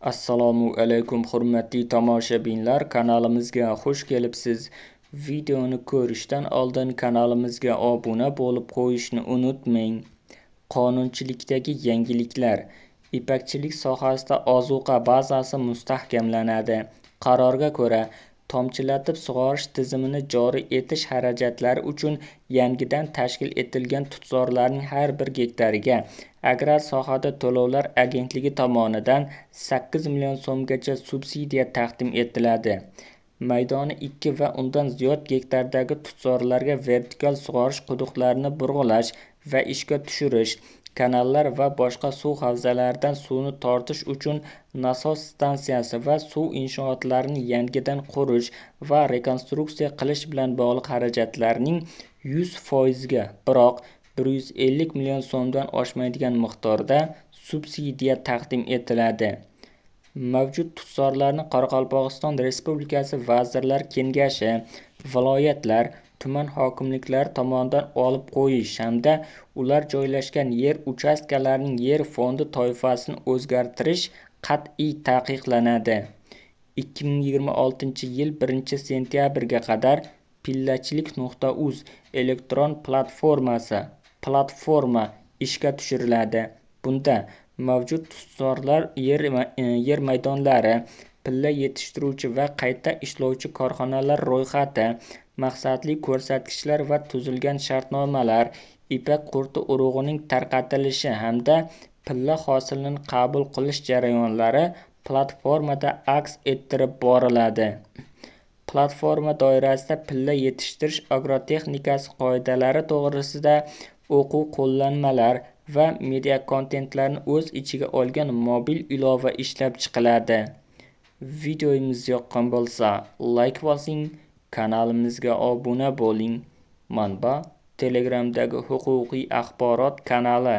Assalomu alaykum, hurmatli tomoshabinlar, kanalimizga xush kelibsiz. Videoni ko'rishdan oldin kanalimizga obuna bo'lib qo'yishni unutmang. Qonunchilikdagi yangiliklar. Ipakchilik sohasida ozuqa bazasi mustahkamlanadi. Qarorga ko'ra, tomchilatib sug'orish tizimini joriy etish xarajatlari uchun yangidan tashkil etilgan tutzorlarning har bir gektariga Agrar sohada to'lovlar agentligi tomonidan 8 million so'mgacha subsidiya taqdim etiladi. Maydoni 2 va undan ziyod gektardagi tutzorlarga vertikal sug'orish quduqlarini burg'ilash va ishga tushirish, kanallar va boshqa suv havzalaridan suvni tortish uchun nasos stansiyasi va suv inshootlarini yangidan qurish va rekonstruksiya qilish bilan bog'liq xarajatlarning 100% ga, biroq 150 million so'mdan oshmaydigan miqdorda subsidiya taqdim etiladi. Mavjud tutzorlarni Qoraqalpog'iston Respublikasi Vazirlar Kengashi, viloyatlar, tuman hokimliklari tomonidan olib qo'yish hamda ular joylashgan yer uchastkalarining yer fondi toifasini o'zgartirish qat'iy taqiqlanadi. 2026-yil 1-sentyabrga qadar pillachilik.uz elektron platformasi platforma ishga tushiriladi. Bunda mavjud tutzorlar yer maydonlari, pilla yetishtiruvchi va qayta ishlovchi korxonalar ro'yxati, maqsadli ko'rsatkichlar va tuzilgan shartnomalar, ipak qurti urug'ining tarqatilishi hamda pilla hosilini qabul qilish jarayonlari platformada aks ettirib boriladi. Platforma doirasida pilla yetishtirish agrotexnikasi qoidalari to'g'risida o'quv qo'llanmalar va media kontentlarni o'z ichiga olgan mobil ilova ishlab chiqiladi. Videomiz yoqqan bo'lsa, like bosing, kanalimizga obuna bo'ling. Manba: Telegramdagi huquqiy axborot kanali.